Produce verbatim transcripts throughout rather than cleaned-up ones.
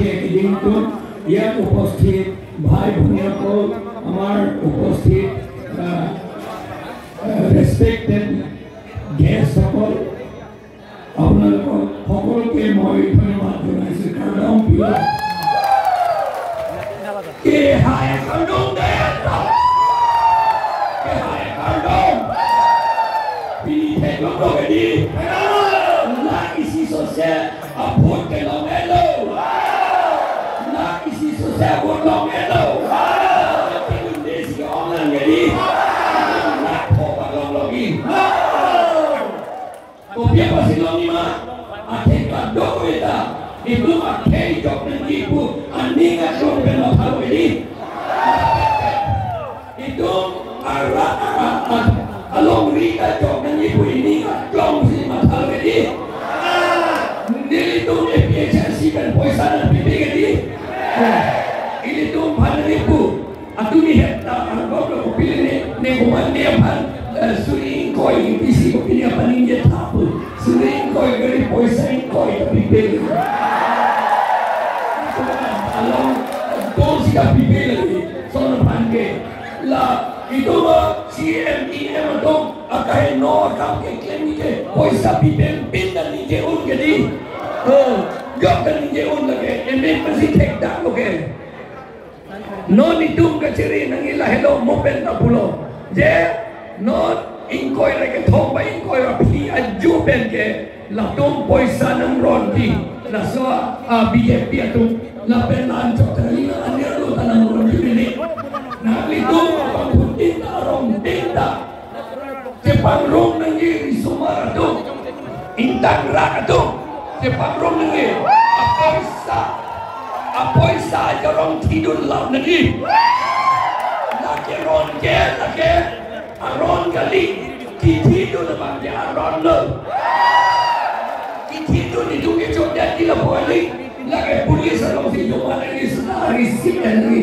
এদিনটো ইয়াত উপস্থিত ভাই ভনীসকল, আমাৰ উপস্থিত, আহ, আহ, ৰেচপেক্টেড গেষ্টসকল, আপোনালোকক সকলোকে মই ধন্যবাদ জনাইছো। Kardom pilo. Ke hai kardom dei. Ke hai kardom. Pini theklonglo ke dei. La isi sose apot kelong-etlo. La isi sose apot long-etlo. Pinun desi ong lang ke dei. La pho pa long login. Kopi apotsi long nima? Athe kadokave ta itum akhei jok nangji pu aning aklong pen mathalo ke dei. Itum arat a-, a-, alongri ta jok nangji pu ining aklongsi mathalo ke dei. Nelitum A P H L C pen poisa nangpipe ke dei. Ilitum aphan nangpu. Atumi het ta argop lo kopili ne, ne komat ne aphan, eh, suri ingkoi pisi kopili aphan ningje tha pu. Suri ingkoi gari poisa ingkoi ta pipe. Along, dongsi ta pipe lagi. Lason aphan ke. La, itum a C M, E M atum akaheno akam keklem ke poisa pipe pin ta ningje un ke dei. Oh, jok ta ningje un lake. Emek pensi thekdaklo ke. Non itum kachere nangji lahelo mo pen ta pulo. Je non ingkoi ra kethom ba ingkoi ra phli ajo pen ke latum poisa nangronji. Laso a, a, B J P atum lapen la-anchot kali na anerlo ta nangronji mene. Nanglitum abangphutin ta arongtin ta chepangrong nangji, risomar atum, ingtangrak atum chepangrong nangji. Apoisa, apoisa ajarong thidun lap nangji. Lake ron ke, lake aron kali, kethidun abang ke aron lo. Kethidun itum ke chot dia di lapu kali. Lake police alongsi joma nangji, sita receipt nangji.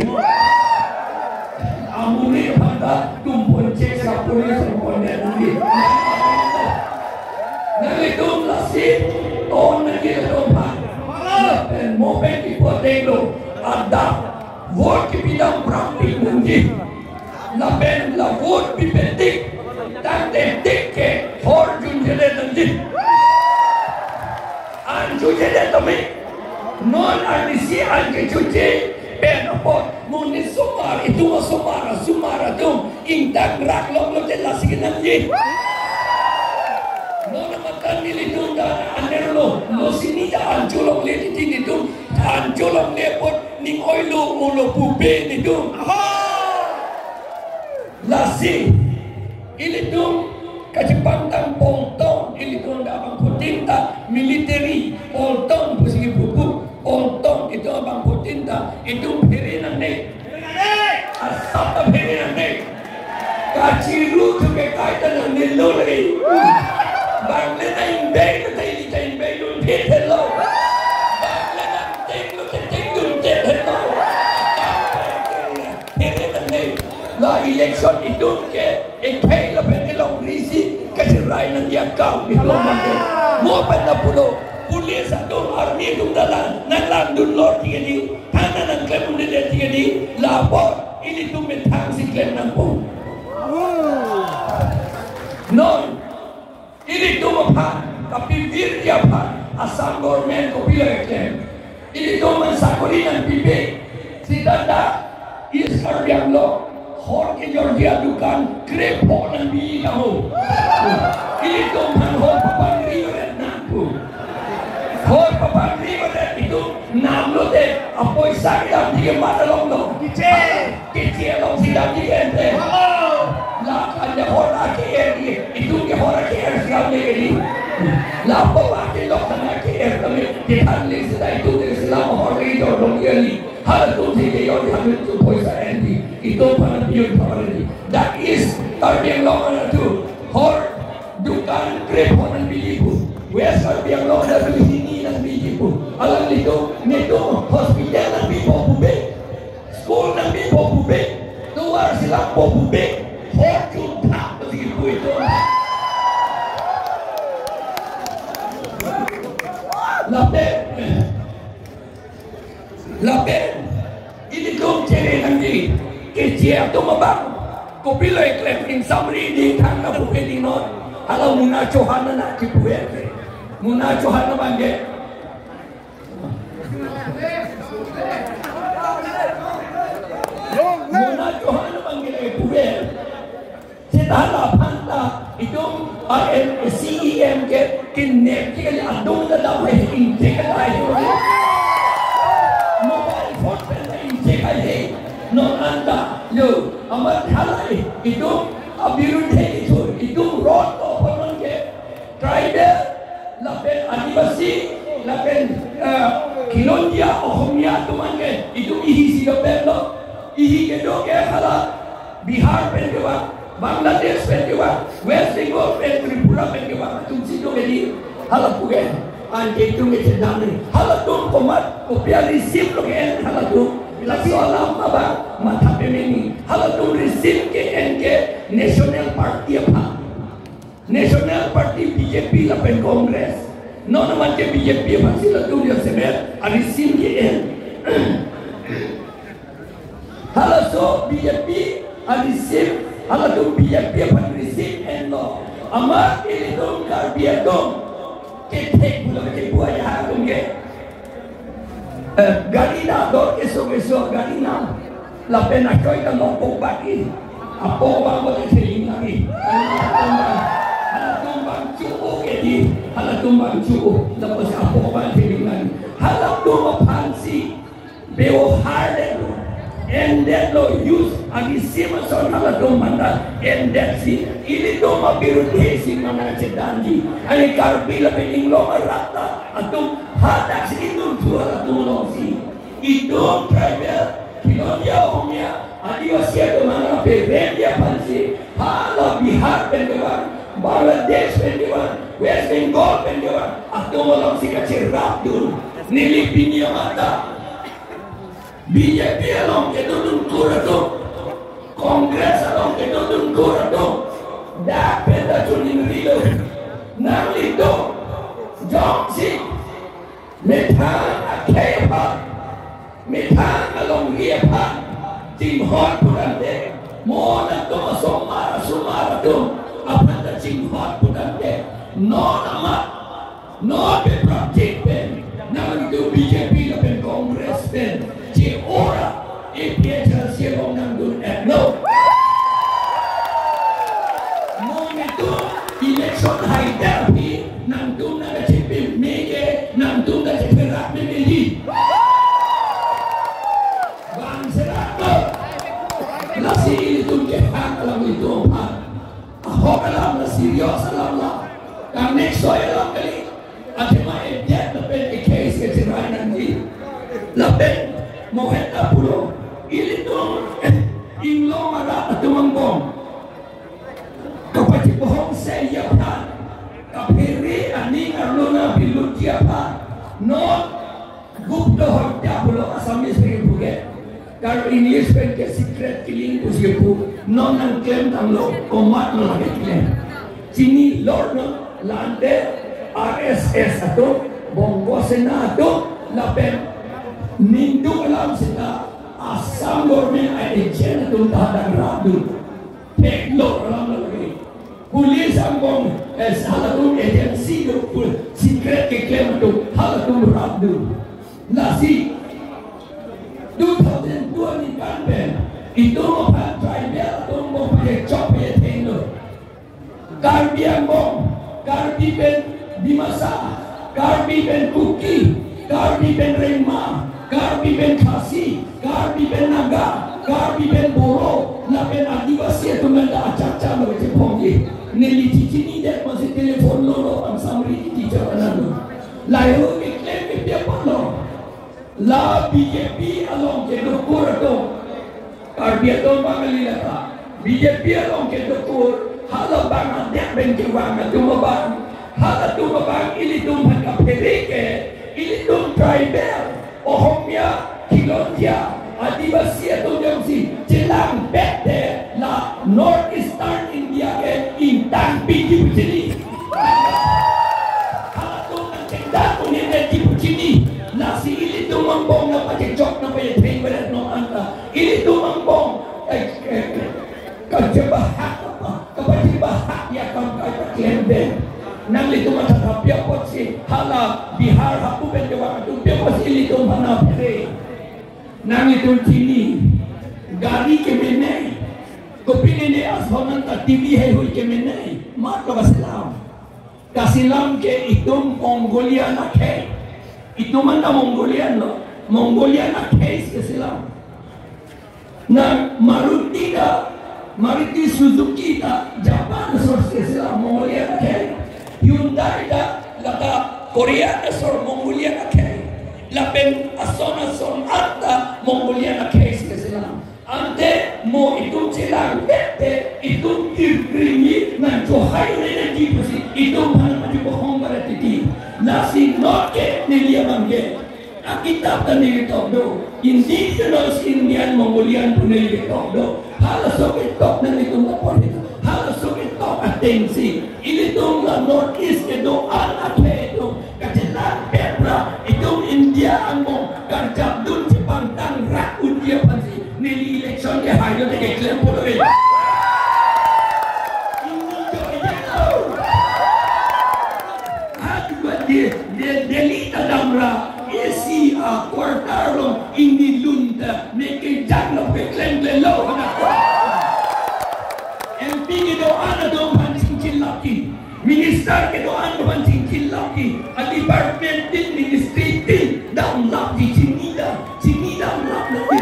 Amonit aphan ta tumpon chek sa police along pon nangji. Nanglitum lasi ton nangji latum aphan. Lapen mo pen kipu ateng lo. Adap vote kipidam prangpik nangji. Lapen la vote pipe tik, tangte tik ke hor junjele nangji. An chojele tame. Non arnisi an kechoje pen apot, mo ne somar, itum asomar, asomar atum ingtangrak longlo te lasi kenangji. Non matan nelitum ta anerlo, lo sini ta an cholongle titi nelitum, an cholongle apot ning oilo molo pupe nelitum. Lasi ilitum kachepangtang poltong, ilitum ta abangphutin ta military poltong pusi kipu pu, poltong itum abangphutin ta itum phere nangne. Asap ta phere nangne. Kachiru thu ke kaita nangnelo lagi. Bang le nang beng ta ili ta beng dun phet lo. Bang le nang tenglo te tengdun phet lo. Phere nangne. La election itum ke ekhei lapen elongrisi kachirai nangji akam itum mate. Mo pen ta pulo, police atum, army atum ta la nanglangdunlo ti ke dei, than nangklem un-e ti ke dei, la apot ilitum methangsi klem nangpo. Non ilitum aphan, kapivirji aphan Assam government kopilo keklem? Ilitum aphan sakori nangpipe. Sita ta East Karbi Anglong hor kejorji adukan krepho nangpi nang ho. Ilitum aphan hor papangri varet nangpo. Hor papangri varet itum namlo te, apoisa kedamji ke mat along lo. Keche. Keche alongsi damji ke ante. La kan ya hor ake-er di, itum ke hor ake-er si damji ke dei. Lapu ake lok tang ake-er tame, kethan le sita itum ke sila hor le jor dong ya ni. Halatum si ke yor di, halatum poisa en di. Itum aphan piun pamar di. That is Karbi Anglong atum. Hor dukan krepho nangpiji pu. West Karbi Anglong atum hini nangpiji pu. Alanglitum, netum hospital nangpipo pupe. School nangpipo pupe. Tovar si langpo pupe. Hor chun thak pusi kipu itum. Lapen Lapen ilitum chere nangji, keche atum abang kopilo eklem, ingsamri di thang na pupe di non. Hala Muna Chauhan na kipu-e. Muna Chauhan na bangke. Muna Chauhan na bangke kipu-e. Seta la aphan ta itum a M, C E M ke kinep ke kali, adung ta dam hai, ingthek ke lahai. Mobile phone pen ta ingthek hai. Non anta yo, amat halai itum abirudhe itum, itum rot ko panon ke tribal, lapen Adivasi, lapen, eh, Khilonjia Ohomia atum an ke itum ihi si dopetlo. Ihi kedo ke hala Bihar pen kevang, Bangladesh pen kevang, West Bengal pen, Tripura pen kevang atum si do ke di. Hala pu ke, anke itum ke chedam ni. Halatum komat, kopi a-regime lo ke-en halatum. Laso alam abang matha pemeni. Halatum regime ke-en ke National Party aphan. National Party B J P lapen Congress. Non amat ke B J P aphan si latum ya semer a-regime ke-en. Halaso B J P a-regime, halatum B J P aphan regime enlo. Amat ilitum Karbi atum kethek pulo ke buaya atum ke. Eh, gari na dor keso keso gari na. Lapen achoi ta nongpok baki. Apok bang bote theling lagi. Halatum bang, halatum bang chu-o ke di. Halatum bang chu-o. Lapen apok bang theling lagi. Halatum aphan si bebohar detlo, endetlo, use a-regime ason halatum manda endet si, ilitum abirudhe si manda chedanji. Ani Karbi lapen inglong arat atum hadak si itum thu halatum along si. Itum tribal, Khilonjia Ohomia, Adivasi atum manda pe rem dia aphan si, hala Bihar pen kevang, Bangladesh pen kevang, West Bengal pen kevang atum along si kacherapdun. Neli pini amat ta B J P along kedodun kur atum, Congress along kedodun kur atum, dak pen ta chuning rilo. Nanglitum jongsi methang akhei aphan, methang alongri aphan chinghon putangte, mo nangtum asomar asomar atum aphan ta chinghon putangte, non amat, non pe prapjin pen, nangtum B J P lapen Congress pen che-ora A P H L C along nangdun-etlo. Mo nangtum election haida aphi nangtum nangkachepi meke, nangtum nangkachepi rak meke di. Bang serak lo. Lasi ilitum kehang alam itum aphan. Ahok alam la serious alam la. Kang next soy alam kali. Athema edet lapen e-case kecherai nangji. Lapen mohet ta pulo. Ilitum inglong arat atum angbong kapachebohong seji aphan, kaphere aning arlo nangpilutji aphan, non gupta hoitya pulo Assamese pen puke. Kar English pen ke secret killing pusi pu. Non nangklemtanglo, komat lo lake klem. Chini lor non, la-ante R S S atum, Bongo Sena atum, lapen ningduk alam seta Assam government a-agent atum ta hadak rapdun. Theklong alam lo lake. Police angbong, eh, halatum agency do, pul-, secret keklem atum, halatum rapdun. Lasi two thousand two aningkan pen itum aphan tribal atum angbong pachechok pachethenglo. Karbi angbong, Karbi pen Dimasa, Karbi pen Kuki, Karbi pen Rengma, Karbi pen Khasi, Karbi pen Naga, Karbi pen Boro, lapen Adivasi atum anta acharcha lo chephongji. Neli chechinidet masi telephone lo lo, ang samri di teacher ananu. Lahei keklem ke piapon lo. La B J P along kedo kur atum. Karbi atum bang kali lata. B J P along kedo kur, hala bang adet pen kevang atum abang, halatum abang ilitum aphan kaphere ke, ilitum tribal, Ohomia, Khilonjia, Adivasi atum jongsi chelangpet te, la North Eastern India ke ingtangpiji pu chini. Halatum nangchengdam un-edetji pu chini. Lasi ilitum angbong nangpachechok Nanglitum chini, gari kemene, kopine ne ason anta T V heihui kemene, mat lo kasilam. Kasilam ke itum Mongolian akhei. Itum anta Mongolian lo, Mongolian akhei kasilam. Na Maruti ta, Maruti Suzuki ta Japan asor kasilam, Mongolian akhei. Hyundai ta lata Korea asor, Mongolian akhei. Lapen ason ason anta Mongolian akhei kasilam. Ante mo itum chelang bete itum tirkringi nangchohai un'e nangji pusi itum aphan maju bohong pada titi. Lasi non ke neli abang ke akitap ta neli ketok do. Indigenous Indian Mongolian pu neli ketok do. Halaso ketok nanglitum ta pon hita. Halaso ketok atengsi ilitum la North East kedo-an akhei itum kachelang pepra itum India angbong karjapdun chepangtang rak un-e aphansi neli election kehai lote keklem pulo e. Ini jo ejak lo. Hadu ba de, de, Delhi ta damra A C a quarter along ini lun ta me kejang lo, keklem klem lo hana. M P kedo-an atum aphan chingchil lap ki, minister kedo-an atum aphan chingchil lap ki, a department tin, ministry tin damlap ki, chini dam, chini damlap lap ki.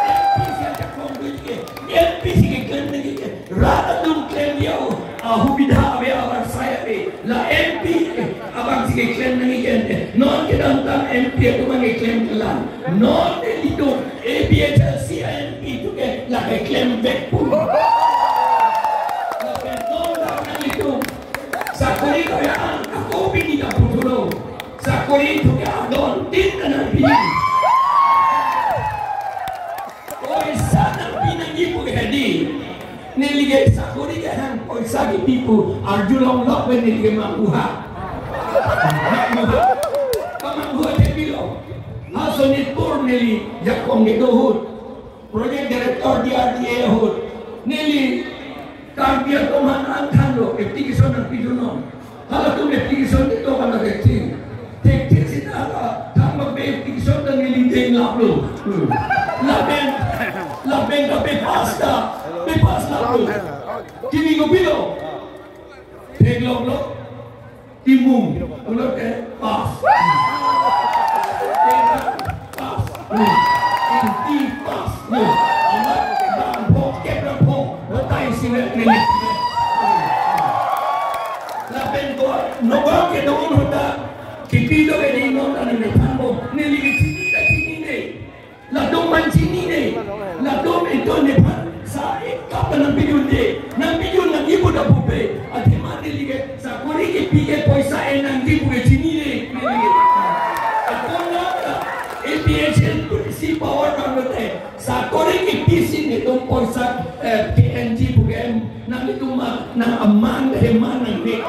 M P si ajakong do ke, M P si keklem nangji ke. Rat atum klem dia o, a, hubidha ave, avarsai ave. La M P abang si keklem nangji ke ante. Non kedamtang M P atum abang keklem kelang. Non nelitum A P H L C M P atum ke la keklem vek pu. Lapen non dak nanglitum sakori kaya ako pini ta puthulo. Sakori atum ke adon tin ta nangpi. Poisa nangpi nangji pu ke hedi. Neli ke sakori kehang poisa kepi pu arjulong lok pen neli ke manghu ha. Manghu ha. Kamanghu athe pilo. Ha Sonitpur neli jakong kedo ahut. Project Director D R D A ahut. Neli Karbi atum aphan angthan lo, application nangpidunnon. Halatum application ketok an thekthik. Thekthik sita hala thang bak application ta neli denglap lo. Hmm. Lapen, lapen ta pe pass ta, pe pass lap lo. Kimi kopilo? Theklong lo. Timung, pulote pass. Pass. Inti pass. Amat bang phok kep bang phok. Batai siwet neli. Lapen ko, nobang kedo-an ahut ta kipi do ke di non ane ne thanbo. Neli ke chini ta chinine. Latum aphan chinine, latum itum nephan sa-ik kap nangpidunde, nangpidun nangji pu ta pupe, athema neli ke sakori kepi ke poisa en nangji pu ke chinine, neli ke. Akona ta A P H L C power bang lote, sakori kepi si netum poisa, eh, ke-enji pu ke, nanglitum ma, nang amang de man nang ne.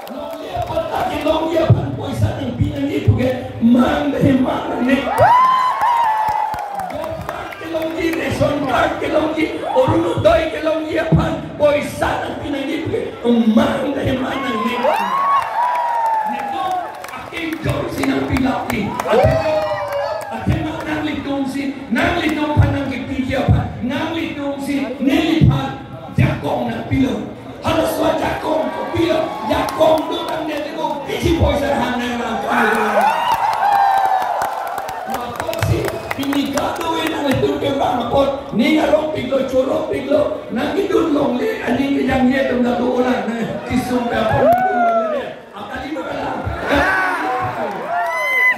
Longle apatta kelongji aphan poisa nangpi nangji pu ke mang de mang nangne. Job card kelongji, ration card kelongji, Orunodoi kelongji aphan poisa nangpi nangji pu ke mang de mang nangne. Netum akim jongsi nangpi lap ki. Athema, athema nanglitumsi, nanglitum aphan nangkipiji aphan, nanglitumsi neliphan jakong nangpilo. Halaso ajakong kopilo, jakong do tangte kopisi poisa hang nang lang. Lapusi pini kadokave nanglitum kevang apot, ning arong piklo, chorong piklo, nangkedun longle, aning kejangje atum ta do-olang, nang kisum pe apot. Akali ma kalang.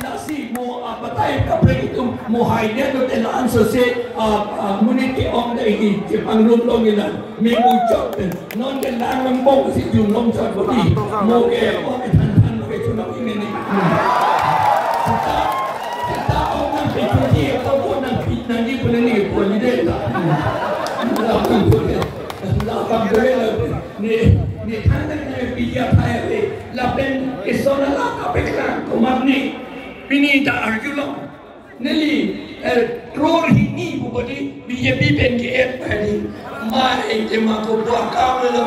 Lasi mo apatai kaprek itum mo haidet lote la-an sose, ah, ah, monit ke-ong ta iki chepangrum longji lang. Me muchot pen. Non ke lang angbong si jun longchot bodi. Mo ke-ong ke than than mo ke chunok imene. Seta, seta ong nangpechunji, ong nangpi nangji pu neli ke puji det ta. Lapang bole, lapang bole la. Ne, ne than nangpiji aphai ave. Lapen ison alam kapeklang komatne. Pini ta arjulong. Neli, eh, crore hini pu bodi B J P pen ke-et tadi. Mai ke ma ko buah kam lo.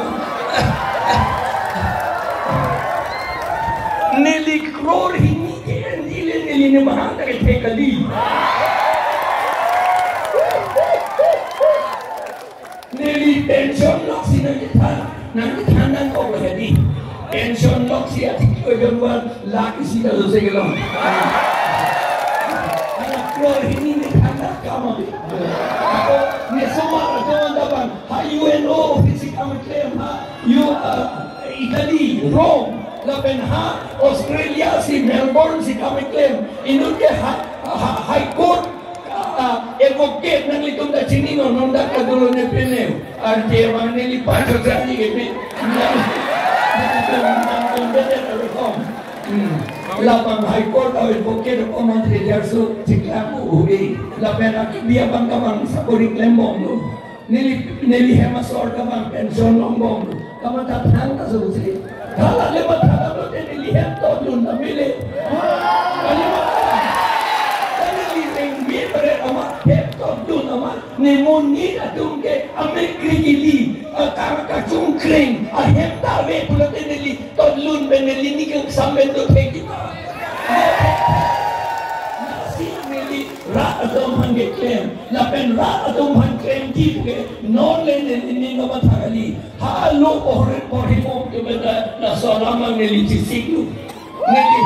Neli crore hini ke-et neli, neli Neli mahang ta kethe kali. Neli pension loksi nangkethan, nangkethan nangkok lo hedi. Pension loksi athik ko jonwan lak isi ta jose kelong. Anak keluar hini ne than nangkam abi. Ako ne somar ajo anda bang, ha U N O office si kam klem, ha U, uh, Italy, Rome, lapen ha Australia si Melbourne si kam klem. Inut ke ha, ha, High Court, ah, advocate nanglitum ta chininon, non dak kadolo ne pene. Arje abang neli pacho jani ke pi. Nang, nang, nang, nang, nang, nang, nang, Hmm. Labang High Court advocate ko mantri jarsu chiklang uri. Lapen aki dia bang kabang sakori klembom lo. Neli, neli hem asor kabang pension longbom lo. Kamatha thang ta susi. Hala le matha lo te neli hem to dun ta mele. Kali matha. Kali neli reng mi pare ama hem to dun ama. Ne monit atum ke amek kri ili, akang kachung kring, ahem ta ave pulote neli, tot lun pen neli ning kangsam pen dothek kita. Lasi neli rat atum aphan keklem, lapen rat atum aphan klemji puke, non le neli ning kamatha kali. Ha lo porhe porhe mo ke beda, laso alam neli chesik lo. Neli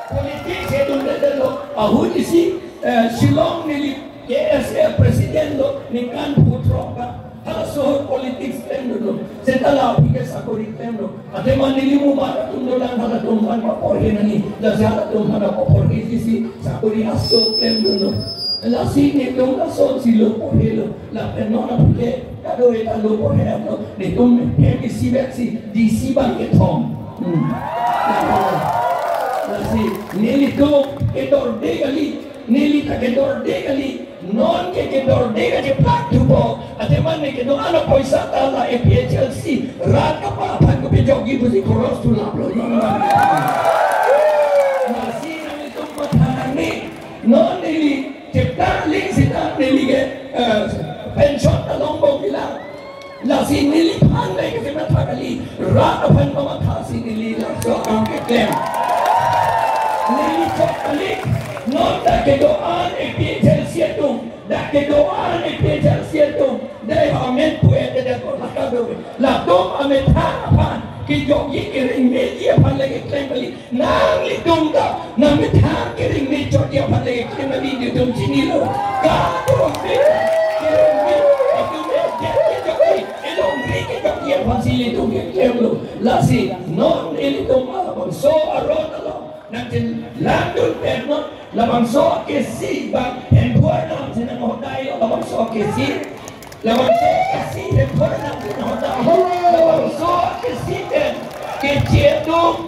politics atum le lo, ahut isi, eh, Shillong neli K S A president lo, ningkan phuthroka. Halaso politics klem dunlo. Seta la aphi ke sakori klem lo. Athema neli mumat atum dolang, halatum aphan paporhe nangji. Jasi halatum aphan paporhe isi sakori aso klem dunlo. Lasi netum lasonsi lo porhelo. Lapen non aphi ke kado-eta lo porhe lo. Netum hem isi bek si D C bang kethom. Hmm. Lasi nelitum kedorde kali. Neli ta kedorde kali, non ke kedorde kacheplak thupo, athema ne kedo-an apoisa ta la A P H L C rat kapaphan kopejokji pusi khoros thu laplo non. Lasi nanglitum matha nangne, non neli chepta ling sita neli ke, eh, pension ta longbom bilang. Lasi neliphan le kematha kali, rat aphan kamatha si neli laso akam keklem. Neli chok kali, non dak kedo-an A P H L C atum, dak kedo-an A P H L C atum, dei amen pu ete dei ko laka do. Latum amethang aphan, kejokji kereng meji aphan le keklem kali. Nanglitum ta, nangmethang kereng mejokji aphan le keklem kali, netum chinilo. Kado ave, kereng me, atum me, jokji, jokji, elongri kejokji aphan si ilitum keklemlo. Lasi, non ilitum labangso aron along nangchelang dun pen non, labangso akesi bang Hemphu Arnam si nanghodai lo, labangso akesi. Labangso akesi Hemphu Arnam si nanghodai. Labangso akesi pen keche atum,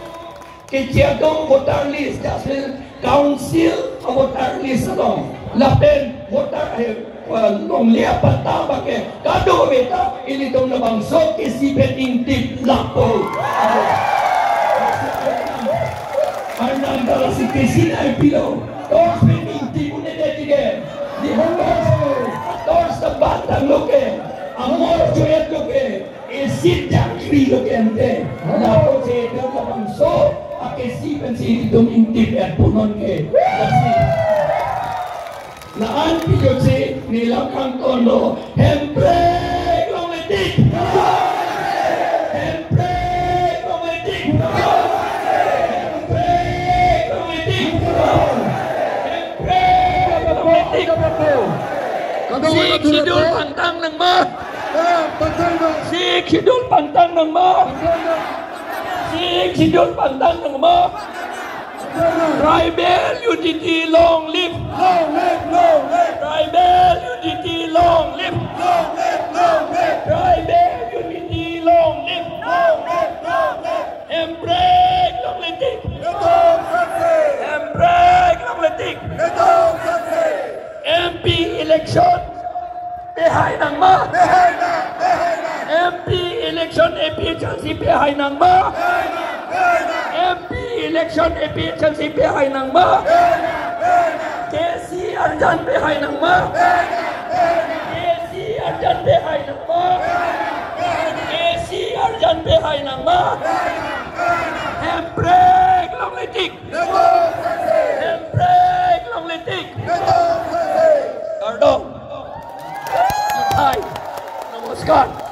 keche atum voter list, jasemet council voter list along, lapen voter, eh, eh, longle apatta abang ke kadokave ta ilitum labangso akesi pen ingtip lapo. Arnam ta lasi akesi nangpilo. Torch pen ingtip un-e det ke. Di torch, torch ta bantang lo ke. Amor choyet lo ke. Isi jangkri lo ke ante. Lapu si dak labangso akesi pensi ilitum ingtip et punon ke. Lasi. La-an pijotsi nelam kangton lo, Hemprek longletik. Hemprek longletik. Hemprek longletik. Hemprek longletik. Kadokave si atur chidul ape pangtang nang ma. Eh, pangtang nang. Si chidul pangtang nang ma. Pangtang nang. Si chidul pangtang nang ma. Tribal unity long live. Long live, long live. Tribal unity long live. Long live, long live. Tribal unity long live. Long live, long live. Hemprek longletik. Netum saksi. Hemprek longletik. Netum saksi. M P election pehai nang ma. Pehai nang, pehai nang. M P election A P H L C pehai nang ma. Pehai nang, pehai nang. M P election A P H L C pehai nang ma. Pehai nang, pehai nang. K C arjan pehai nang ma. Pehai nang, pehai nang. K C arjan pehai nang ma. Pehai nang, pehai nang. K C arjan pehai nang ma. Pehai nang, pehai nang. Hemprek longletik. Netum saksi. God.